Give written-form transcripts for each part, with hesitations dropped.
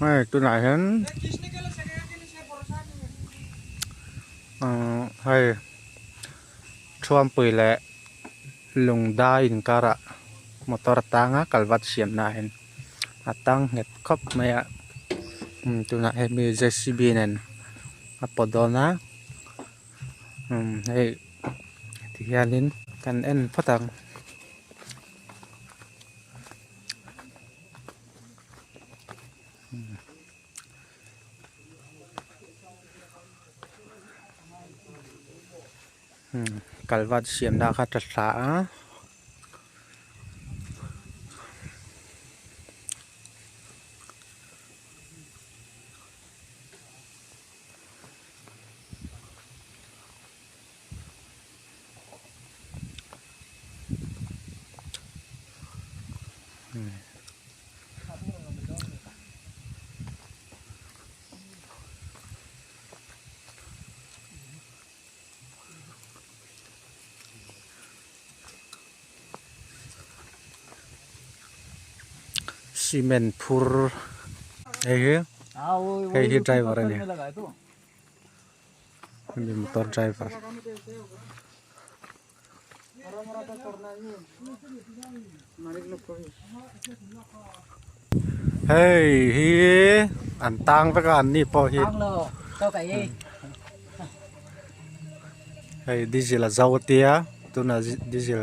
Hei tunah hian ahh hei Thuampui leh Lungdai inkarah motor a tang a kalvat siamna ah hian a tang nghet khawp mai a tunah hemi J C B nen a pawt dawn a hei tihianin kan en phawt ang. Kalvat siamna kha ta thla a. Cement phur hei hi hei hi driver a ni. Hemi motor driver. Hei hi an tang vek a an ni pawh hi hei diesel a zo a tia tunah diesel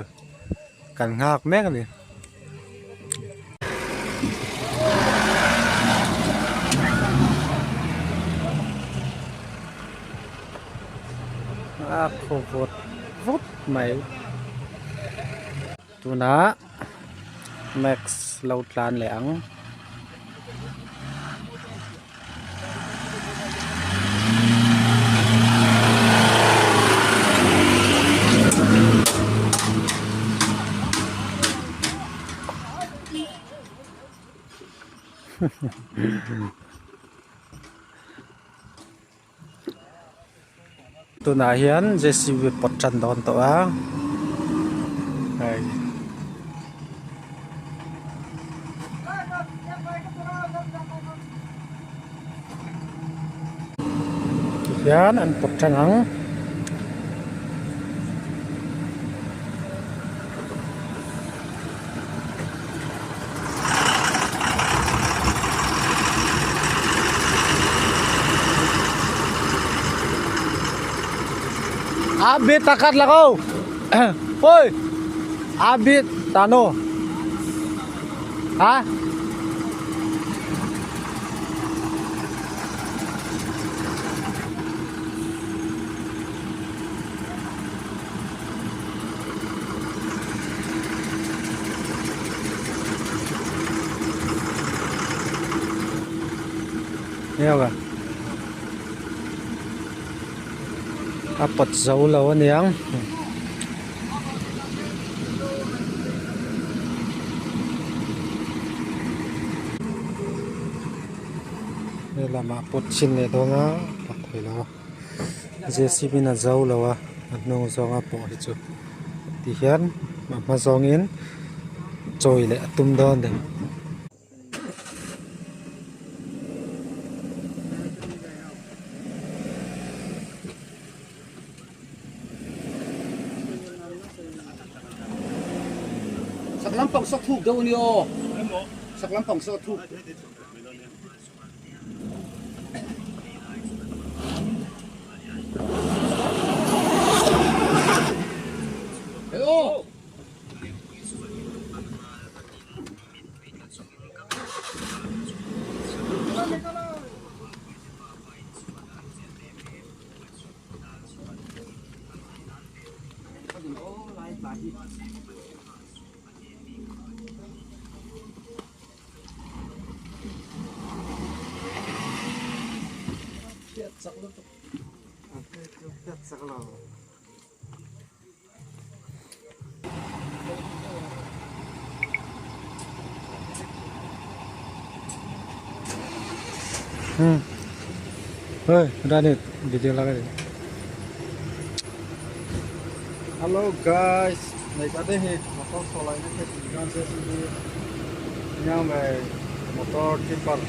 kan nghak mek a ni. A khaw vawt vawt mai tunah max lo tlan leh ang. Tunah hian J C B pawt tan dawn tawh a hei. Tihian an pawt tan ang. Abit takat lakaw. Hoy. Abit tano. Ha? A pawt zo lo aniang. Helamah pawt chhin leh dawn a pawt thei lo a J C B in a zo lo a a hnung zawnga pawh hi chu tihian a hma zawngin chawi leh a tum dawn a ni. Sak lampang saw thuk deuh a ni aw sak lampang saw thuk. Hello. Oi Rani video lagai de hello guys naikate hi motor cholai motor tipper.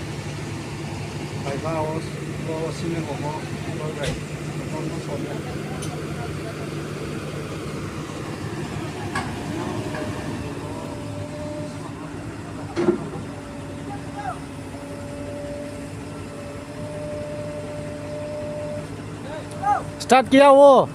Start kiya wo.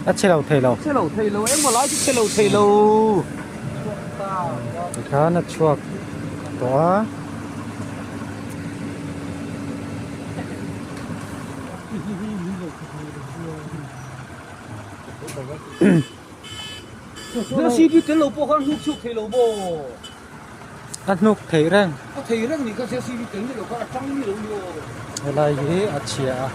A che lo thei lo. Che lo thei lo engmaw lai chu che lo thei lo. Tikhan a chhuak tawh a. JCB tel lo pawh khan hnuk chhuak thei lo maw? A hnuk thei reng. A thei reng nih kha JCB tel ni lo kha a tang ni lo ni aw. Helai hi a chhia a.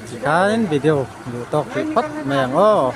Tikhain video duh tawk tih phawt mai ang aw.